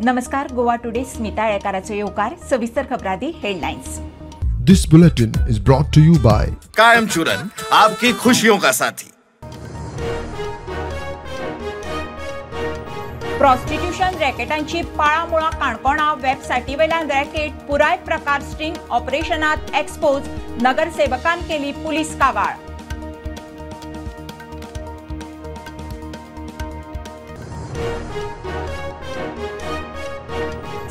नमस्कार, गोवा टुडे स्मिता येळकाराचो येवकार. सविस्तर खबरादी headlines. This bulletin is brought to you by Kayam Churan, आपकी खुशियों का साथी. प्रॉस्टिट्यूशन रॅकेटांची पाळामुळां काणकोणा वेबसायटीवेल्यान रॅकेट, पुराय प्रकार स्टिंग ऑपरेशनात एक्सपोज, नगरसेवकान केली पुलीस कागाळ.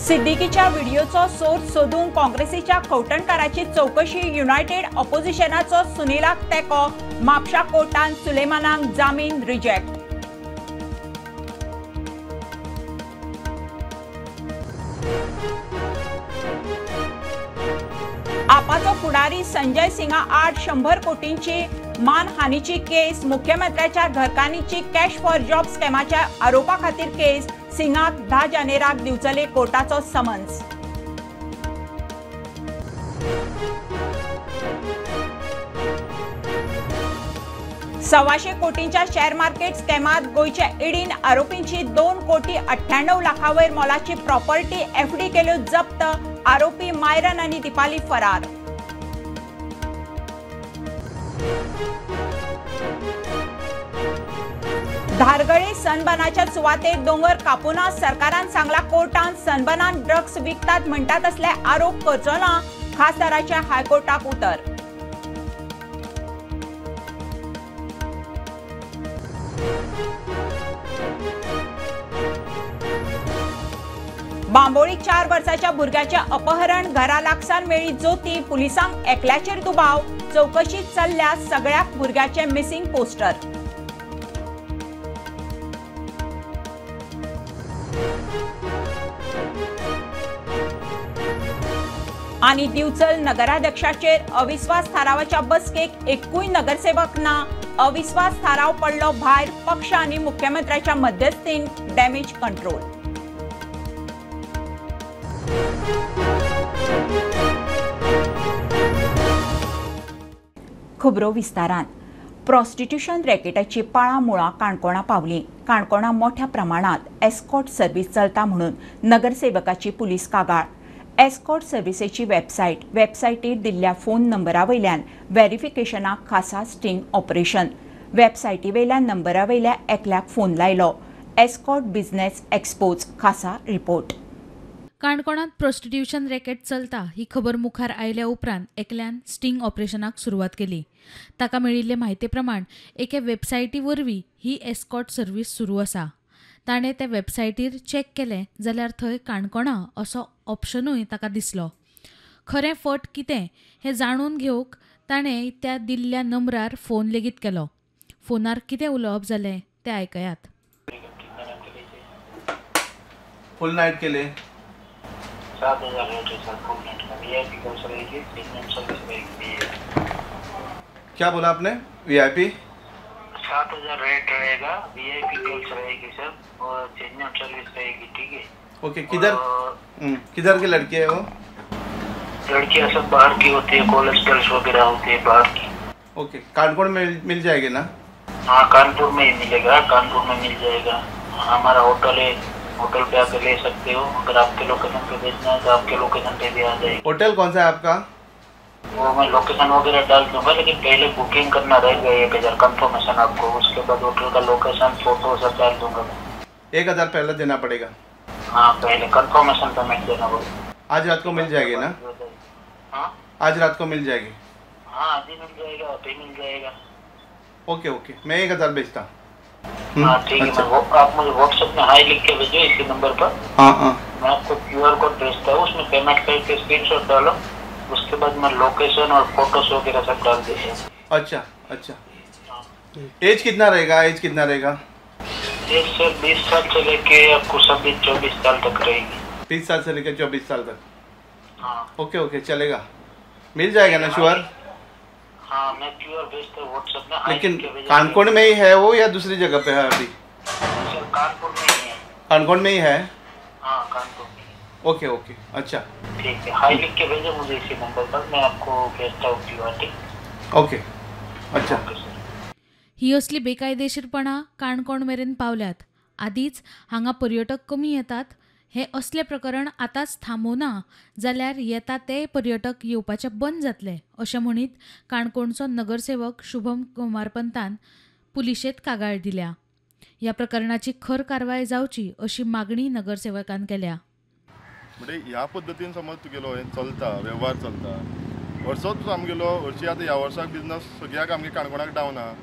सिद्दीकीच्या व्हिडिओचो सोर्स सोदूंक काँग्रेसीच्या खवटणकाराची चौकशी, युनायटेड ऑपोजिशनाचो सुनीलाक तेंको, म्हापशा कोर्टान सुलेमानाक जामीन रिजेक्ट. आपाचो फुडारी संजय सिंगा आड 100 कोटींची मानहानीची केस, मुख्यमंत्र्याच्या घरकान्नीची कॅश फॉर जॉब स्कॅमाच्या आरोपा खातीर केस, सिंगाक 10 जानेराक दिवचले कोर्टाचो समन्स. 125 कोटींच्या शेअर मार्केट स्कॅमात गोंयच्या ईडीन आरोपींची 2,98 लाखां वयर मोलाची प्रॉपर्टी एफडी केल्यो जप्त, आरोपी मायरन आनी दीपाली फरार. धारगळे सनबनाच्या सुवातेर दोंगर कापुना सरकारान सांगला कोर्टान सनबनान ड्रग्स विकतात म्हणटात असले आरोप करचो ना, खासदाराच्या हायकोर्टाक उतर. बांबोळी 4 वर्साच्या भुरग्याचे अपहरण, घरा लागसार मेळ्ळी ज्योती, पुलिसांक एकल्याचेर दुबाव, चौकशी चल्ल्या सगळ्या भुरग्याचे मिसिंग पोस्टर. आनी दिवचल नगराध्यक्षाचेर अविस्वास थारावाच्या बसकेक एकूय नगरसेवक ना, अविस्वास थाराव पडलो भायर, पक्ष आनी मुख्यमंत्र्याच्या मध्यस्थीन डॅमेज कंट्रोल. खबरो विस्तारान. प्रॉस्टिट्यूशन रॅकेटाची पाळामुळां काणकोणा पावली. काणकोणा मोठ्या प्रमाणात एस्कॉर्ट सर्व्हिस चलता म्हणून नगरसेवकाची पुलीस कागाळ. एस्कॉर्ट सर्व्हिसेची वेबसायटीर दिल्ल्या फोन नंबरा वयल्यान व्हेरिफिकेशनाक खासा स्टिंग ऑपरेशन. वेबसायटी वयल्या नंबरा वयल्या एकल्याक फोन लायलो. एस्कॉर्ट बिझनेस एक्सपोज, खासा रिपोर्ट. काणकोणांत प्रॉस्टिट्यूशन रॅकेट चलता ही खबर मुखार आयल्या उपरांत एकल्यान स्टिंग ऑपरेशनाक सुरवात केली. ताका मेळिल्ले म्हायती प्रमाण एके वेबसायटी वरवीं ही एस्कॉर्ट सर्व्हिस सुरू आसा. ताणें ते वेबसायटीर चॅक केलें जाल्यार थंय काणकोणा असो ऑप्शनूय ताका दिसलो. खरें फट कितें हें जाणून घेवंक ताणें त्या दिल्ल्या नंबरार फोन लेगीत केलो. फोनार कितें उलोवप जालें तें आयकयात. फुल नायट केले 7,000 रेट है सर फुल नाइट का. वीआईपी गर्ल्स रहेगी, प्रीमियम सर्विस रहेगी. क्या बोला आपने? वीआईपी 7,000 रेट रहेगा, वीआईपी गर्ल्स रहेगी सर और प्रीमियम सर्विस रहेगी. ठीक है, ओके. किधर किधर की लड़की है वो? लड़कियां सब बाहर की होती है, कॉलेज गर्ल्स वगैरह होती है बाहर की. ओके, कानपुर में मिल जाएगी ना? हाँ, कानपुर में ही मिलेगा, कानपुर में मिल जाएगा. हमारा होटल है, होटल पे आके ले सकते हो. अगर आपके लोकेशन पे भेजना है तो आपके लोकेशन पे भी आ जाएगी. होटल कौन सा है आपका? वो मैं लोकेशन वगैरह डाल दूंगा, लेकिन पहले बुकिंग करना रहेगा 1,000 कंफर्मेशन आपको. उसके बाद होटल का लोकेशन फोटो सब डाल दूंगा मैं. 1,000 पहले देना पड़ेगा? हाँ, पहले कंफर्मेशन पेमेंट देना पड़ेगा. आज रात को मिल जाएगी ना? हाँ, आज रात को मिल जाएगी. हाँ, अभी मिल जाएगा, अभी मिल जाएगा. ओके ओके, मैं 1,000 भेजता. हाँ ठीक है. मैं आप मुझे व्हाट्सएप में हाई लिख के भेजो इसी नंबर पर. हाँ हाँ, मैं आपको क्यूआर कोड भेजता हूँ, उसमें पेमेंट करके स्क्रीनशॉट डालो. उसके बाद मैं लोकेशन और फोटोज वगैरह सब डाल देता हूँ. अच्छा अच्छा. एज कितना रहेगा? एज कितना रहेगा? एज सर 20 साल से लेके आपको 26-24 साल तक रहेगी. 20 साल से लेके 24 साल तक. हाँ ओके ओके, चलेगा. मिल जाएगा ना श्योर? हाँ, मैं क्यूआर भेजता हूँ व्हाट्सएप में. लेकिन कानकोण में ही है वो या दूसरी जगह पे है अभी? सर कानपुर में ही है. कानकोण में ही है? हाँ, कानपुर में. ओके ओके, अच्छा ठीक है. हाई लिख के भेजो मुझे इसी नंबर पर, मैं आपको भेजता हूँ क्यूआर. ठीक, ओके, अच्छा. ही असली बेकायदेशीरपणां काणकोण मेरेन पावल्यात. आदींच हांगा पर्यटक कमी येतात, हे असले प्रकरण आतांच थांबोना जाल्यार येता ते पर्यटक येवपाचे बंद जातले अशें म्हणीत काणकोणचो नगरसेवक शुभम कुमारपंतान पुलिशेंत कागाळ दिल्या. ह्या प्रकरणाची खर कारवाय जावची अशी मागणी नगरसेवकान केल्या. म्हणजे ह्या पद्दतीन समज तुगेलो हें चलता, वेव्हार चलता, वर्सोच आमगेलो हरशीं आतां ह्या वर्साक बिजनस सगळ्याक आमगे काणकोणाक डावन आहा.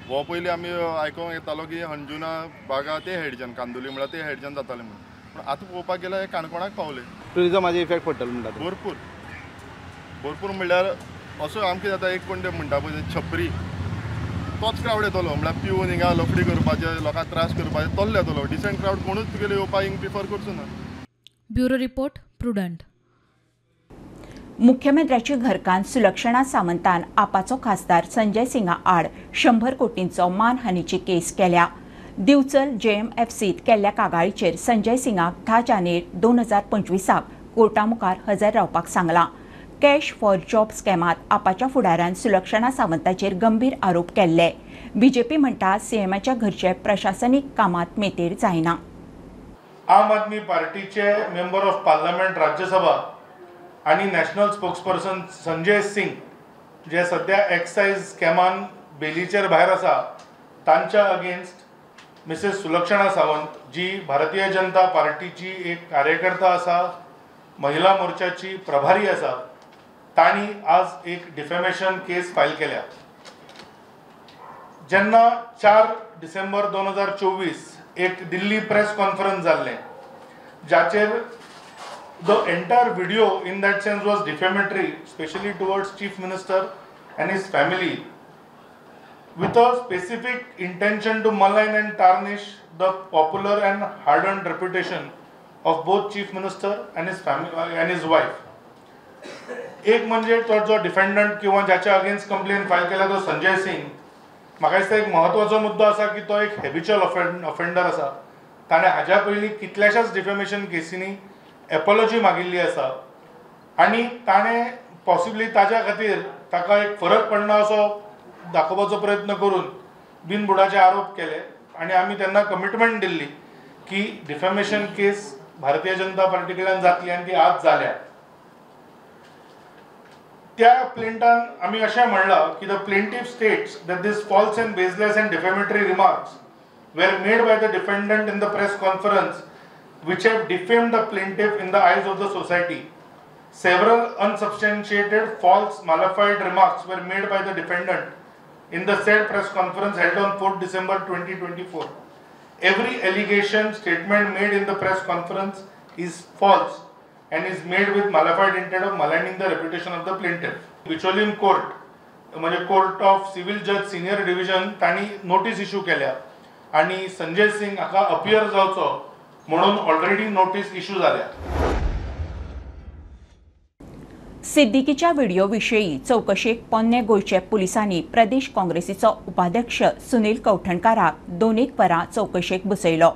हो पयलीं आमी आयकोंक येतालो की अंजुना बागा ते हेडच्यान, कांदोली म्हळ्यार ते हेडच्यान जाताले म्हणून, पूण आतां पळोवपाक गेल्यार हे काणकोणाक पावले. टुरिजमाचेर इफेक्ट पडटलो म्हणटा भरपूर भरपूर. म्हणल्यार असो आमकां जाता एक कोण ते म्हणटा पळय छपरी, तोच क्रावड येतलो, म्हळ्यार पिवन हिंगा लफडी करपाचे, लोकांक त्रास करपाचे तोल्लो येतलो. डिसंट क्रावड कोणूच तुगेले येवपाक हिंग प्रिफर करचो ना. Bureau report, Prudent. मुख्यमंत्र्याची घरकान्न सुलक्षणा सामंतान आपाचो खासदार संजय सिंगा आड 100 कोटींचो मानहानीची केस केल्या. दिवचल जेएमएफसीत केल्ल्या कागाळीचेर संजय सिंगाक 10 जानेर 2025 कोर्टा मुखार हजर रावपाक सांगलां. कॅश फॉर जॉब स्कॅमात आपाच्या फुडारान सुलक्षणा सावंताचेर गंभीर आरोप केल्ले. बीजेपी म्हणटा सीएमाच्या घरचे प्रशासनीक कामात मेतेर जायना. आम आदमी पार्टीचे मेंबर ऑफ पार्लमेंट राज्यसभा आणि नॅशनल स्पोक्सपर्सन संजय सिंग जे सध्या एक्सायज स्कॅमान बेलीचेर भायर आसा तांच्या अगेन्स्ट मिसेस सुलक्षणा सावंत जी भारतीय जनता पार्टीची एक कार्यकर्ता आसा, महिला मोर्चाची प्रभारी आसा, तांणी आज एक डिफेमेशन केस फायल केल्या. जेन्ना 4 डिसेंबर 2024 एक दिल्ली प्रेस कॉन्फरन्स जाल्लें जाचेर the entire video in that sense was defamatory, specially towards chief minister and his family, with a specific intention to malign and tarnish the popular and hardened reputation of both chief minister and his family and his wife. एक म्हणजे तो जो डिफेंडंट किंवा ज्याच्या against complain file केला तो संजय सिंग, म्हाका दिसता एक म्हत्वाचो मुद्दो आसा की तो एक हॅबिच्युअल ऑफेंडर आसा. ताणें हाज्या पयलीं कितल्याशाच डिफेमेशन केसींनी एपोलॉजी मागिल्ली आसा आनी ताणें पॉसिबली ताज्या खातीर ताका एक फरक पडना असो दाखोवपाचो प्रयत्न करून बिनबुडाचे आरोप केले आनी आमी तेन्ना कमिटमेंट दिल्ली की डिफेमेशन केस भारतीय जनता पार्टी कडल्यान जातली आनी ती आज जाल्या. त्या प्लेंटान आमी अशें म्हणलां की the plaintiff states that this false and baseless and defamatory remarks were made by the defendant in the press conference which have defamed the plaintiff in the eyes of the society. Several unsubstantiated, false, malafide remarks were made by the defendant in the said press conference held on 4th December 2024. Every allegation statement made in the press conference is false and is made with malafide intent of maligning the reputation of the plaintiff. Bicholim court, म्हणजे court of civil जज senior division, तांणी notice issue केल्या आनी संजय सिंग हाका appear जावचो म्हणून already notice issue जाल्या. सिद्दीकीच्या video विशयी चवकशेक पोन्ने गोंयचे पुलिसांनी प्रदेश काँग्रेसीचो उपाध्यक्ष सुनील कवठणकाराक 2 वरां चवकशेक बसयलो.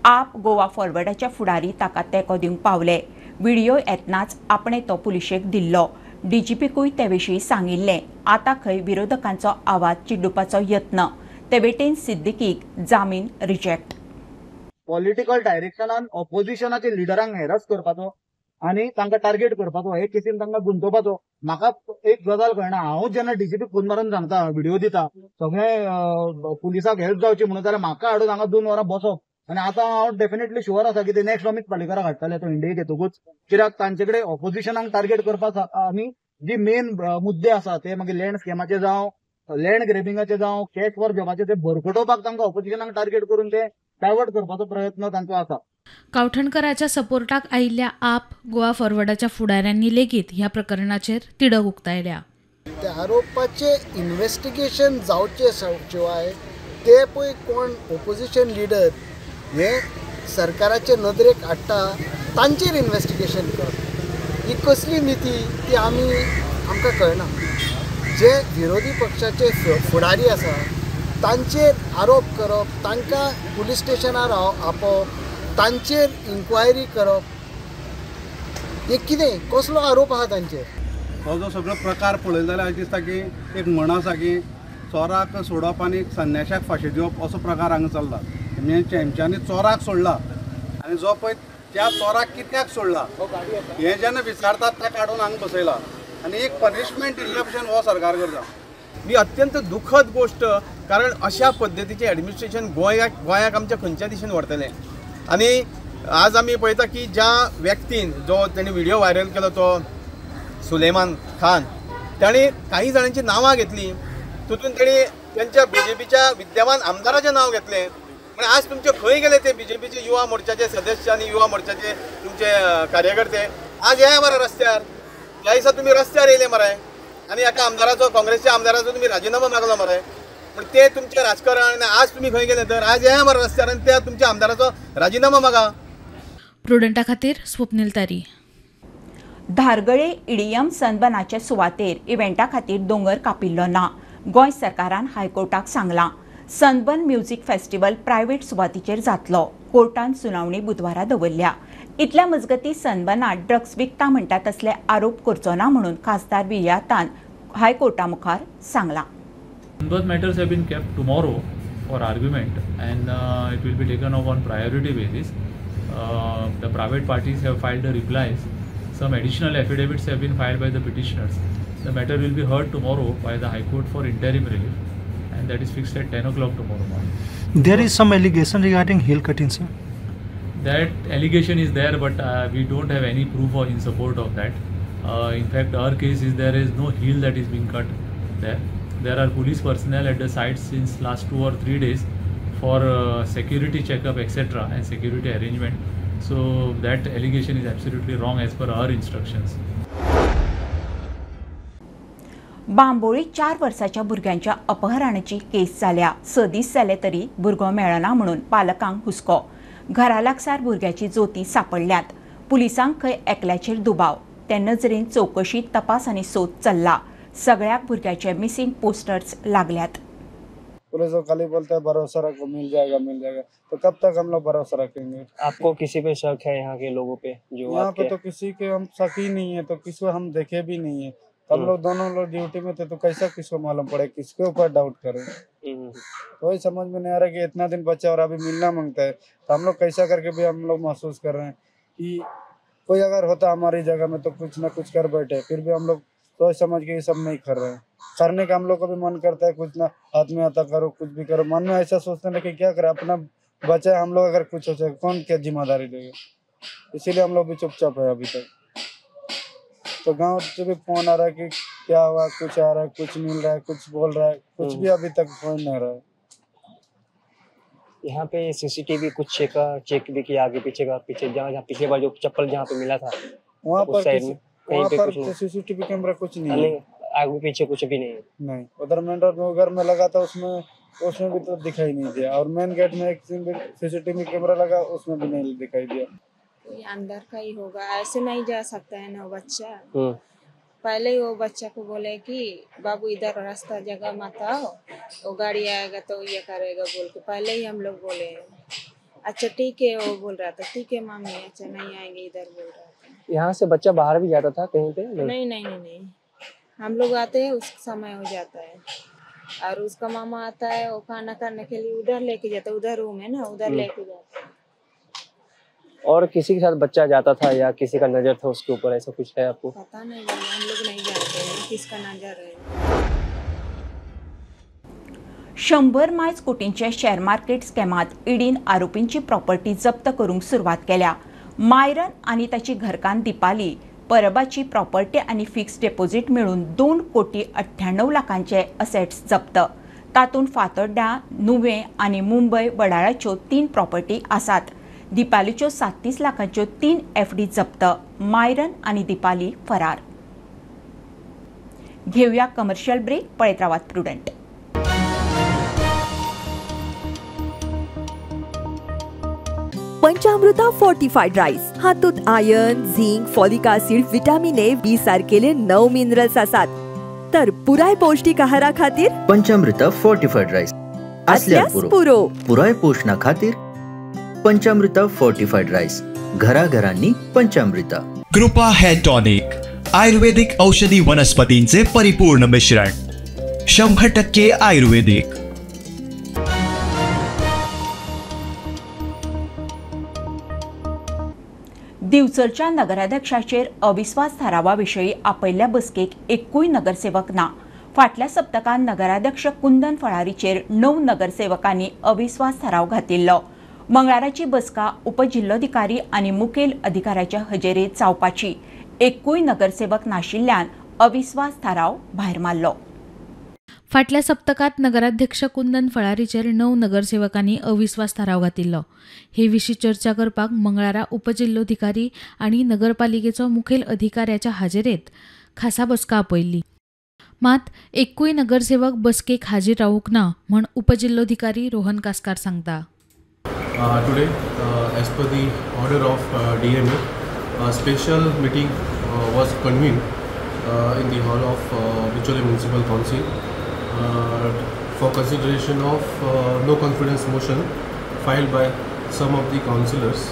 आप गोवा फॉरवर्डाच्या फुडारी ताका तेंको दिवंक पावले. व्हिडिओ येतनाच आपणे तो पुलिशेक दिल्लो. डीजीपीकूय ते विशीं सांगिल्लें. आतां खंय विरोधकांचो आवाज चिड्डुपाचो यत्न. ते वटेन सिद्दीकीक जामीन रिजेक्ट. पॉलिटिकल डायरेक्शनान ऑपोजिशनाचे लिडरांक हॅरस करपाचो आनी तांकां टार्गेट करपाचो, हे केसीन तांकां गुंतोवपाचो. म्हाका एक गजाल कळना, हांव जेन्ना डीजीपी फोन मारून सांगता, व्हिडिओ दिता, सगळे पुलिसाक हेल्प जावची म्हणून, जाल्यार म्हाका हाडून हांगा 2 वरां बसप. आनी आतां हांव डेफिनेटली शुअर आसा की ते नेक्स्ट अमित पालेकराक हाडटले तो इंडियेक येतकूच, कित्याक तांचे कडेन ऑपोजिशनाक टार्गेट करपाक आनी जी मेन मुद्दे आसा ते मागीर लँड स्कॅमाचे जावं, लँड ग्रेबिंगाचे जावं, कॅश फॉर जॉबाचे, ते भरकटोवपाक तांकां ऑपोजिशनाक टार्गेट करून ते डायवर्ट करपाचो प्रयत्न तांचो आसा. कावठणकराच्या सपोर्टाक आयिल्ल्या आप गोवा फॉरवर्डाच्या फुडाऱ्यांनी लेगीत ह्या प्रकरणाचेर तिडक उक्तायल्या. त्या आरोपाचे इन्व्हेस्टिगेशन जावचे शिवाय ते पळय कोण ओपोजिशन लिडर हे सरकाराचे नदरेक हाडटा तांचेर इन्व्हेस्टिगेशन कर, ही कसली नीती ती आमकां कळना. जे विरोधी पक्षाचे फुडारी आसा तांचेर आरोप करप, तांकां पुलीस स्टेशनार आपोवप, तांचेर इन्क्वायरी करप, हे कितें कसलो आरोप आसा तांचेर? हो जो सगळो प्रकार पळयलो जाल्यार अशें दिसता की एक म्हण आसा की चोराक सोडप आनी संन्याशाक फांशी दिवप असो प्रकार हांगा चल्ला. म्हणजे चेमच्यांनी चोराक सोडला आनी जो पळय त्या चोराक कित्याक सोडला हें जेन्ना विचारतात ताका हाडून हांगा बसयला आनी एक पनिशमेंट दिल्ल्या भशेन हो सरकार करता. ही अत्यंत दुखद गोष्ट, कारण अशा पद्दतीचें एडमिनिस्ट्रेशन गोंयाक आमच्या खंयच्या दिशेन व्हरतलें. आनी आज आमी पळयता की ज्या व्यक्तीन जो तेणी व्हिडिओ व्हायरल केलो तो सुलेमान खान, ताणें काही जाणांची नांवां घेतली, तितून तेणी त्यांच्या बीजेपीच्या विद्यमान आमदाराचें नांव घेतलें. म्हणजे आज तुमचे खंय गेले ते बीजेपीचे युवा मोर्चाचे सदस्य आनी युवा मोर्चाचे तुमचे कार्यकर्ते? आज हे मरे रस्त्यार, ह्या दिसा तुमी रस्त्यार येयले मरे आनी एका आमदाराचो, काँग्रेसच्या आमदाराचो तुमी राजिनामो मागलो मरे. पूण ते तुमचें राजकारण. आज तुमी खंय गेले तर आज हे मरे रस्त्यार आनी त्या तुमच्या आमदाराचो राजिनामो मागा. प्रुडंटा खातीर स्वप्नील तारी. धारगळे इडियम सनबनाचे सुवातेर इव्हेंटा खातीर दोंगर कापिल्लो ना, गोंय सरकारान हायकोर्टाक सांगलां. सनबर्न म्युझिक फेस्टिवल प्रायव्हेट सुवातीचेर जातलो. कोर्टान सुनावणी बुधवारा दवरल्या. इतल्या मजगती सनबर्नात ड्रग्स विकता म्हणटा तसले आरोप करचो ना म्हणून खासदार विर्यातान हायकोर्टा मुखार सांगलां. Both matters have been kept tomorrow for argument and it will be taken up on priority basis. The private parties have filed the replies. Some additional affidavits have been filed by the petitioners. The matter will be heard tomorrow by the High Court for interim relief, and that is fixed at 10 o'clock tomorrow morning. There is some allegation regarding hill cutting, sir. That allegation is there, but we don't have any proof or in support of that. In fact, our case is there is no hill that is being cut there. There are police personnel at the site since last 2 or 3 days for security checkup, etc., and security arrangement. So that allegation is absolutely wrong as per our instructions. Bambolim 4 वर्साच्या भुरग्यांच्या अपहरणाची केस जाल्या. 6 दीस जाले तरी भुरगो मेळना म्हणून पालकांक हुस्को. घरा लागसार भुरग्याची जोती सापडल्यात. पुलिसांक खंय एकल्याचेर दुबाव. ते नजरेन चवकशी, तपास आनी सोद चल्ला. सगळ्याक भुरग्याचे मिसिंग पोस्टर्स लागल्यात. पुलिस को खाली बोलता है भरोसा रखो, मिल जाएगा मिल जाएगा, तो कब तक हम लोग भरोसा रखेंगे? आपको किसी पे शक है यहाँ के लोगों पे? जो यहाँ पे तो किसी के हम शक ही नहीं है, तो किसको हम देखे भी नहीं है. हम लोग दोनों लोग ड्यूटी में थे, तो कैसा किसको मालूम पड़े, किसके ऊपर डाउट करें? तो वही समझ में नहीं आ रहा कि इतना दिन बचा और अभी मिलना मांगता है, तो हम लोग कैसा करके भी हम लोग महसूस कर रहे हैं कि कोई अगर होता हमारी जगह में तो कुछ ना कुछ कर बैठे. फिर भी हम लोग सोच समझ के ये सब नहीं कर रहे हैं. करने का हम लोग को भी मन करता है, कुछ ना हाथ में आता करो, कुछ भी करो, मन में ऐसा सोचते हैं, लेकिन क्या करें, अपना बचा हम लोग अगर कुछ हो जाए कौन क्या जिम्मेदारी देगा? इसीलिए हम लोग भी चुपचाप है अभी तक. तो गांव से भी फोन आ रहा है कि क्या हुआ, कुछ आ रहा है, कुछ मिल रहा है, कुछ बोल रहा है, कुछ भी अभी तक फोन नहीं रहा है. यहाँ पे सीसीटीवी कुछ चेक भी किया आगे पीछे का? पीछे जहाँ जहाँ पिछले बार जो चप्पल जहाँ पे मिला था वहाँ पर सीसीटीवी कैमरा कुछ नहीं है, आगे पीछे कुछ भी नहीं है. नहीं, उधर मेन रोड में घर में लगा था, उसमें भी तो दिखाई नहीं दिया, और मेन गेट में एक सीसीटीवी कैमरा लगा, उसमें भी नहीं दिखाई दिया. कोई अंदर का ही होगा, ऐसे नहीं जा सकता है ना बच्चा. पहले ही वो बच्चा को बोले कि बाबू इधर रास्ता जगह मत आओ, वो गाड़ी आएगा तो ये करेगा बोल के पहले ही हम लोग बोले. अच्छा ठीक है, वो बोल रहा था ठीक है मामी, अच्छा नहीं आएंगे इधर बोल रहा था. यहाँ से बच्चा बाहर भी जाता था कहीं पे? नहीं नहीं नहीं नहीं, हम लोग आते हैं उस समय हो जाता है, और उसका मामा आता है वो खाना करने के लिए उधर लेके जाता है, उधर रूम है ना, उधर लेके जाता है. और किसी के साथ बच्चा जाता था या किसी का नजर था उसके ऊपर, ऐसा कुछ है आपको? पता नहीं, हम लोग नहीं जानते हैं किसका नजर है. 100 मायज कोटींचे शेअर मार्केट स्कॅमात ईडीन आरोपींची प्रॉपर्टी जप्त करूंक सुरवात केल्या. मायरन आनी ताची घरकान्न दीपाली परबाची प्रॉपर्टी आनी फिक्स डेपॉझिट मेळून 2,98 लाखांचे असेट्स जप्त. तातूंत फातोड्डा, नुवें आनी मुंबय वडाळाच्यो 3 प्रॉपर्टी आसात. दीपालीच्यो 37 लाखांच्यो 3 एफडी जप्त. मायरन आनी दीपाली फरार. घेवया कमर्शियल ब्रेक. पळयत रावात प्रुडंट. पंचामृता फोर्टिफाईड राईस हातूंत iron, zinc, folic acid, vitamin A, B सारकेले 9 मिनरल्स आसात. तर पुराय पौष्टिक आहारा खातीर पंचामृता फोर्टिफाईड राईस असल्यार पुरो. पुराय पोषणा खातीर पंचामृता फोर्टिफाईड राईस, घराघरांनी पंचामृता. कृपा हेअर टॉनिक, आयुर्वेदिक औषधी वनस्पतींचे परिपूर्ण मिश्रण, 100% आयुर्वेदिक. दिवचलच्या नगराध्यक्षाचेर अविस्वास थारावा विशयी आपयल्ल्या बसकेक एकूय नगरसेवक ना. फाटल्या सप्तकान नगराध्यक्ष कुंदन फळारीचेर 9 नगरसेवकांनी अविस्वास थाराव घातिल्लो. मंगळाराची बसका उपजिल्लोधिकारी आनी मुखेल अधिकाऱ्याच्या हजेरेत जावपाची. एकूय नगरसेवक नाशिल्ल्यान अविस्वास थाराव भायर मारलो. फाटल्या सप्तकांत नगराध्यक्ष कुंदन फळारीचेर 9 नगरसेवकांनी अविस्वास थाराव घातिल्लो. हे विशीं चर्चा करपाक मंगळारा उपजिल्लोधिकारी आनी नगरपालिकेचो मुखेल अधिकाऱ्याच्या हाजेरेत खासा बसका आपयल्ली. मात एकूय नगरसेवक बसकेक हाजीर रावूंक ना म्हूण उपजिल्लोधिकारी रोहन कासकार सांगता. Today, as per the order of DMA, a special meeting was convened in the hall of Bicholim Municipal Council for consideration of no confidence motion filed by some of the councillors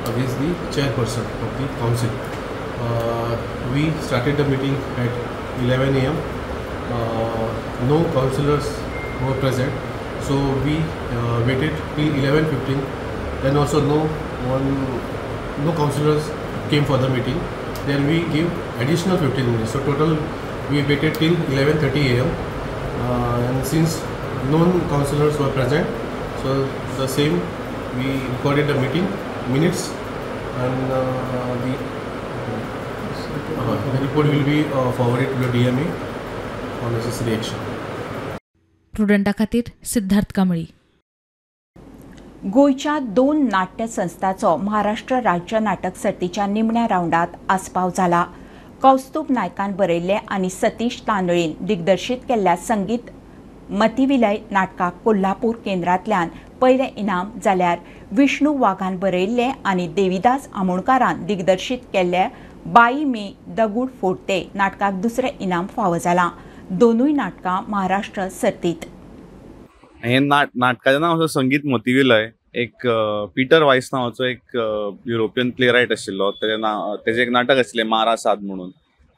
against the chairperson of the council. We started the meeting at 11 a.m. No councillors were present, so we waited till 11:15. Then also no councillors came for the meeting. Then we give additional 15 minutes. So total we waited till 11:30 a.m. And since no councillors were present, so the same we recorded the meeting minutes, and the report will be forwarded to the DMA for necessary action. प्रुडंटा खातीर सिद्धार्थ कांबळी. गोंयच्या 2 नाट्य संस्थांचो महाराष्ट्र राज्य नाटक सर्तीच्या निमण्या रावंडात आस्पाव जाला. कौस्तुभ नायकान बरयल्ले आनी सतीश तांदळीन दिग्दर्शीत केल्ल्या संगीत मतिविलय नाटकाक कोल्हापूर केंद्रांतल्यान पयलें इनाम, जाल्यार विष्णू वाघान बरयल्ले आनी देवीदास आमोणकारान दिग्दर्शीत केल्ले बाई मी दगुड फोडते नाटकाक दुसरें इनाम फावो जालां. दोनूय नाटकां महाराष्ट्र सर्तीत. हे नाटकाचें नांव आसा संगीत मतिविलय. एक पीटर वायस नांवाचो एक युरोपियन प्लेरायट आशिल्लो, तेजें एक नाटक आशिल्लें मारा साद म्हणून,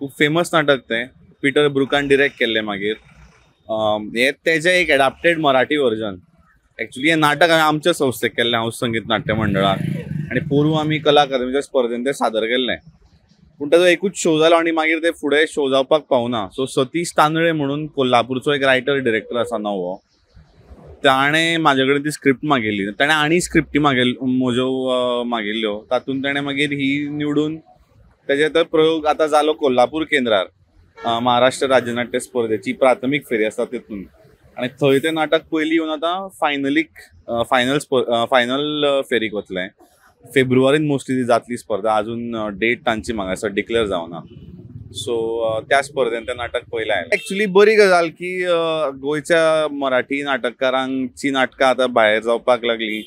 खूब फेमस नाटक तें. पीटर ब्रुकान डिरेक्ट केल्लें. मागीर हें तेजें एक एडाप्टेड मराठी वर्जन. एक्चुली हें नाटक हांवें आमच्या संस्थेक केल्लें, हांव संगीत नाट्य मंडळाक, आनी पोरूं आमी कला अकादमीच्या स्पर्धेन तें सादर केल्लें. पूण ताजो एकूच शो जालो आनी मागीर ते फुडें शो जावपाक पावना. सो सतीश तांदळे म्हणून कोल्हापूरचो एक रायटर डिरेक्टर आसा नवो, ताणें म्हाजे कडेन ती स्क्रिप्ट मागिल्ली. ताणें आनी स्क्रिप्टी म्हज्यो मागिल्ल्यो, तातूंत ताणें मागीर ही निवडून तेजे तर प्रयोग आतां जालो कोल्हापूर केंद्रार महाराष्ट्र राज्यनाट्य स्पर्धेची प्राथमीक फेरी आसा तितून, आनी थंय तें नाटक पयलीं येवन आतां फायनल फेरीक वतलें. फेब्रुवारीन मोस्टली ती जातली स्पर्धा, अजून डेट तांची म्हाका आसा डिक्लेअर जावना. सो त्या स्पर्धेन तें नाटक पयलें आयलें. एक्चुली बरी गजाल की गोंयच्या मराठी नाटककारांची नाटकां आतां भायर जावपाक लागली.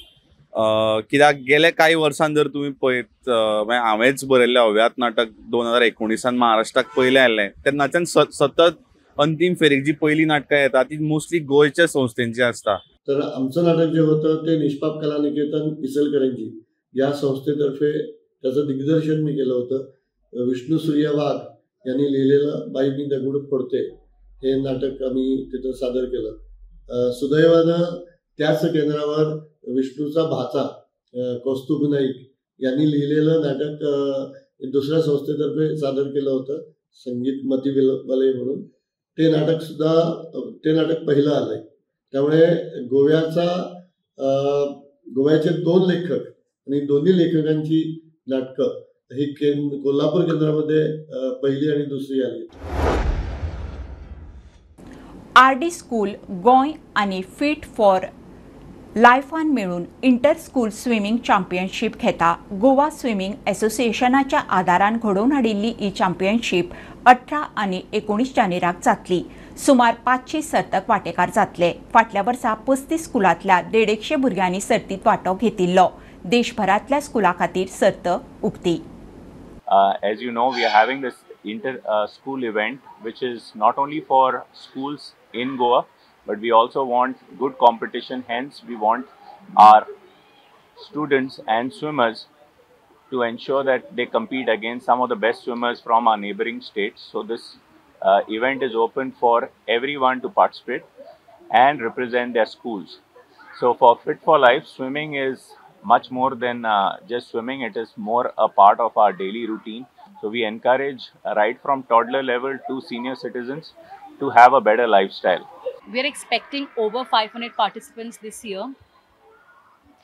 कित्याक गेले कांय वर्सां जर तुमी पळयत, हांवेंच बरयल्लें अव्यात नाटक 2019 महाराष्ट्राक पयलें आयलें, तेन्नाच्यान सतत अंतीम फेरीक जी पयलीं नाटकां येता ती मोस्टली गोंयच्या संस्थेंची आसता. तर आमचं नाटक जे होतं ते निष्पाप कला निकेतन इचलकरंजी या संस्थेतर्फे त्याचं दिग्दर्शन मी केलं होतं. विष्णू सूर्य वाघ यांनी लिहिलेलं बाई मी दगड फोडते हे नाटक आम्ही तिथं सादर केलं. सुदैवानं त्याच केंद्रावर विष्णूचा भाचा कौस्तुभ नाईक यांनी लिहिलेलं नाटक दुसऱ्या संस्थेतर्फे सादर केलं होतं, संगीत मतिविलय म्हणून. ते नाटक सुद्धा ते नाटक पहिलं आलंय. त्यामुळे गोव्याचे 2 लेखक आणि दोन्ही लेखकांची नाटकं ही कोल्हापूर केंद्रामध्ये पहिली आणि दुसरी आली. आर डी स्कूल गोंय आनी फिट फॉर लायफान मेळून इंटर स्कूल स्विमींग चॅम्पियनशीप घेता. गोवा स्विमींग असोसिएशनाच्या आदारान घडोवन हाडिल्ली ही चॅम्पियनशीप 18 आनी 19 जानेराक जातली. सुमार 500 सर्तक वांटेकार जातले. फाटल्या वर्सा 35 स्कुलांतल्या 150 भुरग्यांनी सर्तींत वांटो घेतिल्लो. देशभरांतल्या स्कुलां खातीर सर्त उक्ती. As you know, we are having this inter school event, which is not only for schools in Goa, but we also want good competition. Hence, we want our students and swimmers to ensure that they compete against some of the best swimmers from our neighboring states. So this event is open for everyone to participate and represent their schools. So for Fit for Life, swimming is much more than just swimming. It is more a part of our daily routine. So we encourage right from toddler level to senior citizens to have a better lifestyle. We are expecting over 500 participants this year.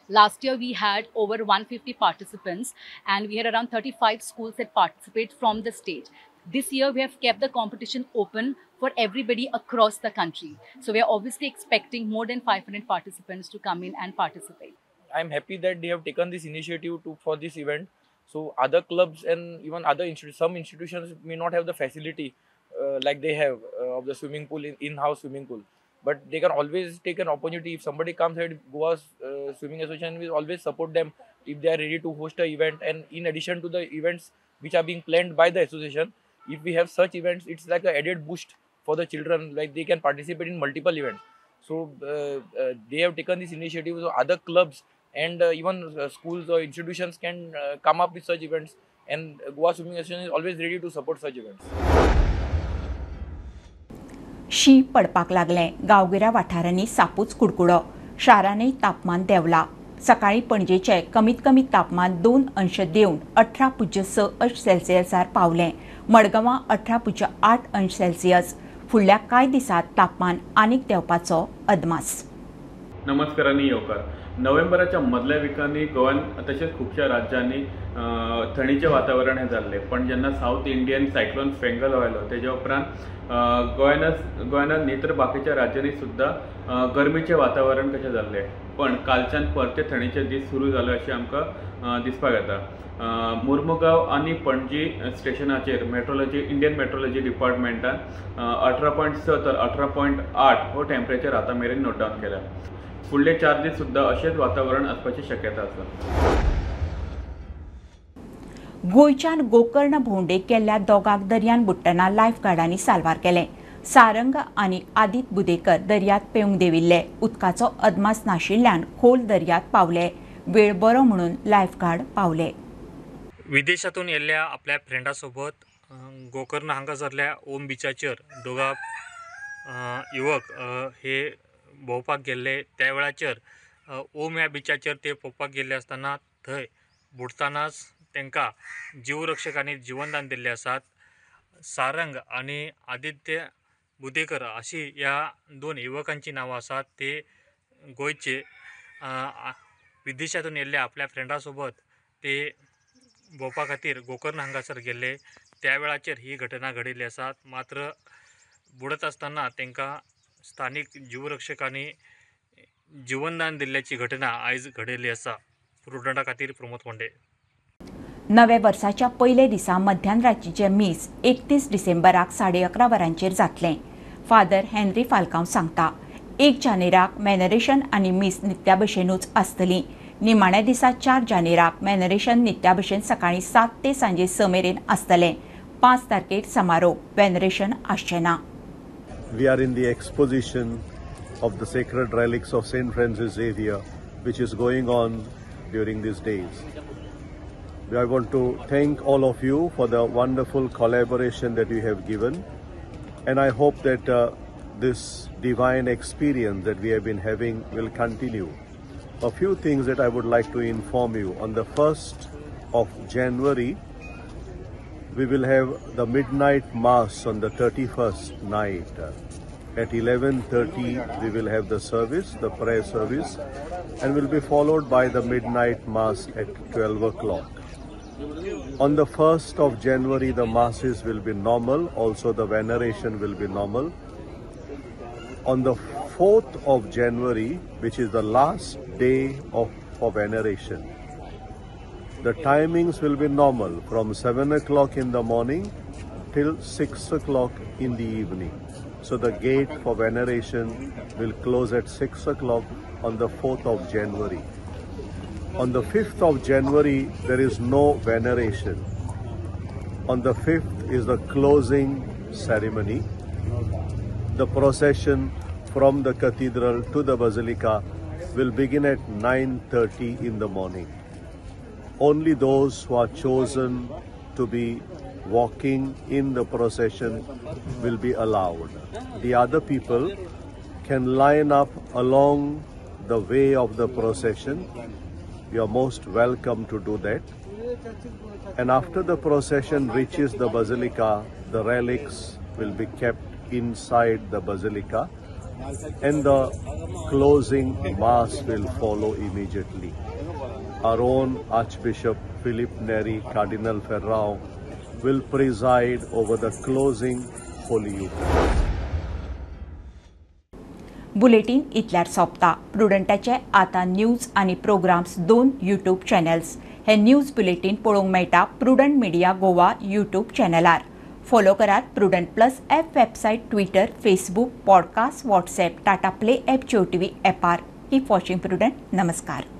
Last year we had over 150 participants and we had around 35 schools that participate from the state. This year we have kept the competition open for everybody across the country. So we are obviously expecting more than 500 participants to come in and participate. I am happy that they have taken this initiative for this event. So other clubs and even other some institutions may not have the facility like they have of the swimming pool, in-house swimming pool. But they can always take an opportunity. If somebody comes here, Goa Swimming Association will always support them if they are ready to host an event. And in addition to the events which are being planned by the association, if we have such events, it's like an added boost for the children, like they can participate in multiple events. So they have taken this initiative, so other clubs and even schools or institutions can come up with such events, and Goa Swimming Association is always ready to support such events. शी पडपाक लागलें. गांवगिऱ्या वाठारांनी सापूच कुडकुडो. शारांनी तापमान देंवला. सकाळी पणजेचें कमीत कमी तापमान 2 अंश देंवन 18.6 अंश सेल्सियसार पावलें. मडगांवां 18.8 अंश सेल्सियस. फुडल्या कांय दिसांत तापमान आनीक देंवपाचो अदमास. नमस्कार आनी येवकार. नोव्हेंबराच्या मदल्या विकांनी गोवान तशेंच खुबश्या राज्यांनी थंडीचें वातावरण हें जाल्लें, पण जेन्ना सावथ इंडियन सायक्लोन फेंगल आयलो तेज्या उपरांत गोंयांत न्ही तर बाकीच्या राज्यांनी सुद्दां गरमेचें वातावरण कशें जाल्लें, पण कालच्यान परते थंडीचे दीस सुरू जाले अशें आमकां दिसपाक येता. मुर्मुगांव आनी पणजी स्टेशनाचेर मेट्रोलॉजी इंडियन मेट्रोलॉजी डिपार्टमेंटान 18.6 तर 18.8 हो टेम्परेचर आतां मेरेन नोट डावन केला. फुडले 4 दीस सुद्दां अशेंच वातावरण आसपाची शक्यता आसा. गोंयच्यान गोकर्ण भोंवडेक गेल्ल्या दोगांक दर्यान बुडटना लायफ गार्डांनी साल्वार केलें. सारंग आनी आदित बुदेकर दर्यांत पेंवंक देंविल्ले. उदकाचो अदमास नाशिल्ल्यान खोल दर्यांत पावले. वेळ बरो म्हणून लायफ गार्ड पावले. विदेशातून येयल्ल्या आपल्या फ्रेंडा सोबत गोकर्ण हांगासरल्या ओम बिचाचेर दोगां युवक हे भोंवपाक गेल्ले. त्या वेळाचेर ओम ह्या बिचाचेर ते पोवपाक गेल्ले आसतना थंय बुडटनाच तांकां जीवरक्षकांनी जिवनदान दिल्लें आसात. सारंग आनी आदित्य बुदेकर अशी ह्या 2 युवकांची नांवां आसात. ते गोंयचे विदेशातून येयल्ले आपल्या फ्रेंडा सोबत ते भोंवपा खातीर गोकर्ण हांगासर गेल्ले. त्या वेळाचेर ही घटना घडिल्ली आसा. मात्र बुडत आसतना तांकां स्थानीक जीवरक्षकांनी जीवनदान दिल्ल्याची घटना आयज घडिल्ली आसा. प्रुडंटा खातीर प्रमोद फोंडे. नव्या वर्साच्या पयले दिसा मध्यान रातीचें मीस 31 डिसेंबराक 11:30 वरांचेर जातलें. फादर हेनरी फाल्कांव सांगता, 1 जानेराक वेनरेशन आनी मीस नित्या भशेनूच आसतली. निमाण्या दिसा 4 जानेराक वेनरेशन नित्या भशेन सकाळीं 7 ते सांजे 6 मेरेन आसतलें. 5 तारखेर समारोप, वेनरेशन आसचें ना. We are in the exposition of the sacred relics of St. Francis Xavier, which is going on during these days. I want to thank all of you for the wonderful collaboration that you have given, and I hope that this divine experience that we have been having will continue. A few things that I would like to inform you. On the 1st of January, we will have the midnight mass on the 31st night. At 11:30 we will have the service, the prayer service, and will be followed by the midnight mass at 12 o'clock. On the 1st of January, the masses will be normal, also the veneration will be normal. On the 4th of January, which is the last day for veneration, the timings will be normal from 7 o'clock in the morning till 6 o'clock in the evening. So the gate for veneration will close at 6 o'clock on the 4th of January. On the 5th of January, there is no veneration. On the 5th is the closing ceremony. The procession from the cathedral to the basilica will begin at 9:30 in the morning. Only those who are chosen to be walking in the procession will be allowed. The other people can line up along the way of the procession. You are most welcome to do that. And after the procession reaches the basilica, the relics will be kept inside the basilica and the closing mass will follow immediately. Our own Archbishop Philip Neri Cardinal Ferrao will preside over the closing Holy Eucharist. Bulletin इतल्यार सोंपता. प्रुडंटाचे आतां news आनी programmes 2 YouTube channels. हे news bulletin पळोवंक मेळटा Prudent Media Goa YouTube चॅनलार. Follow करात Prudent plus app, website, Twitter, Facebook, podcast, WhatsApp, Tata Play app, Jio TV ॲपार. Keep watching Prudent. नमस्कार.